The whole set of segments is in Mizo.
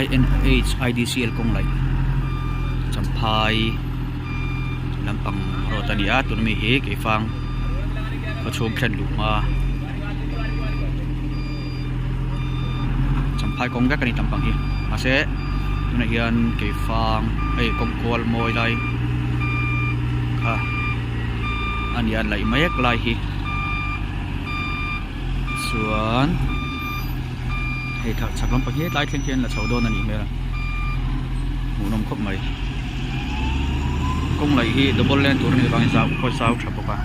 Helai NHIDCL kawng laih Champhai lampang road a ni a tuna mi hi keifang khawchhung thlen luh hma Champhai kawng vek a ni lampang hi mahse tunah hian keifang hei kawng kual mawi lai kha a ni a laih mek lai hi chuan hei thar chhak lampang hi tlai thleng hian la chho dawn a nih hmel a hmuhnawm khawp mai kawng laih hi double lane tur a nih avangin zau pawh zau tha bawk a.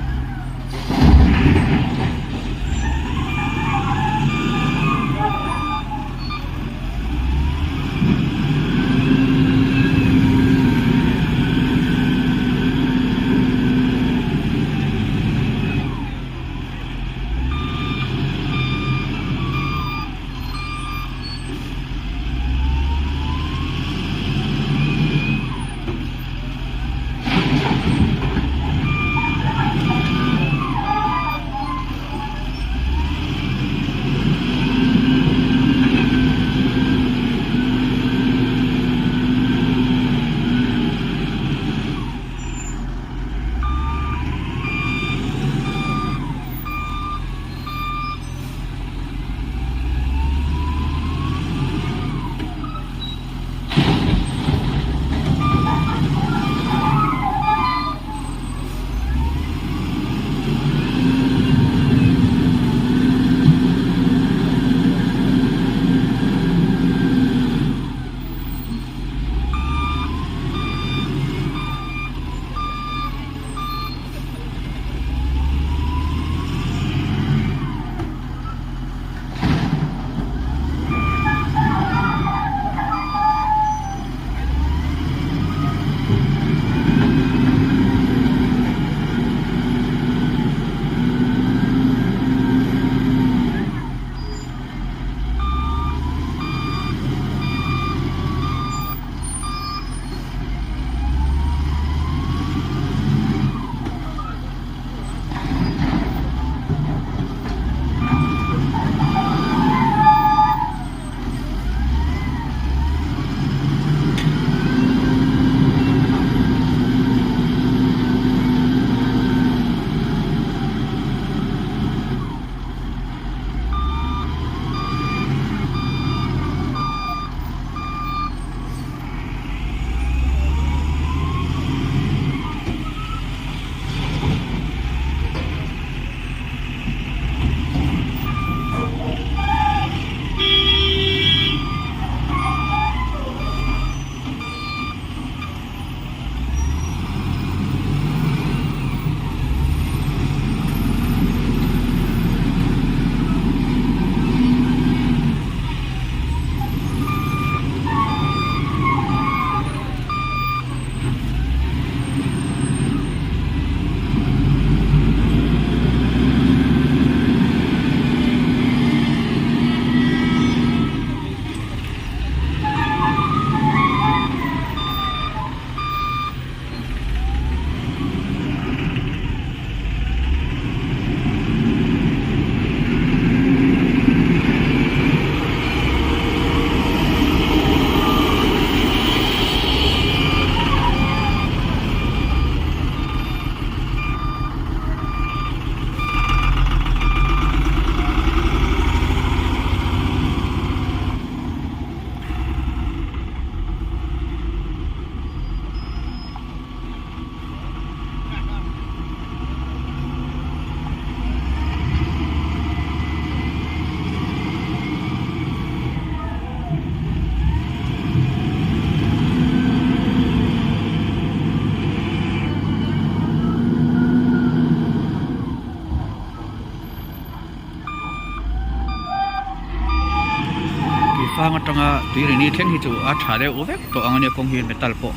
Keifang atanga tuirini thleng hi chu a tha deuh vek tawh ang ania kawng hi metal pawh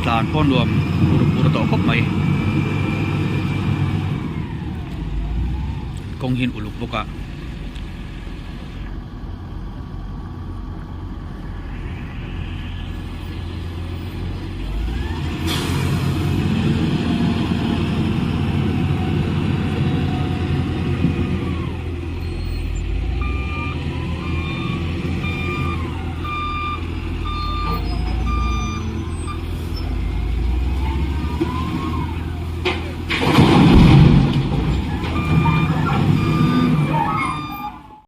tlan pawh nuam pur pur tawh khawp mai kawng hi an uluk bawk a.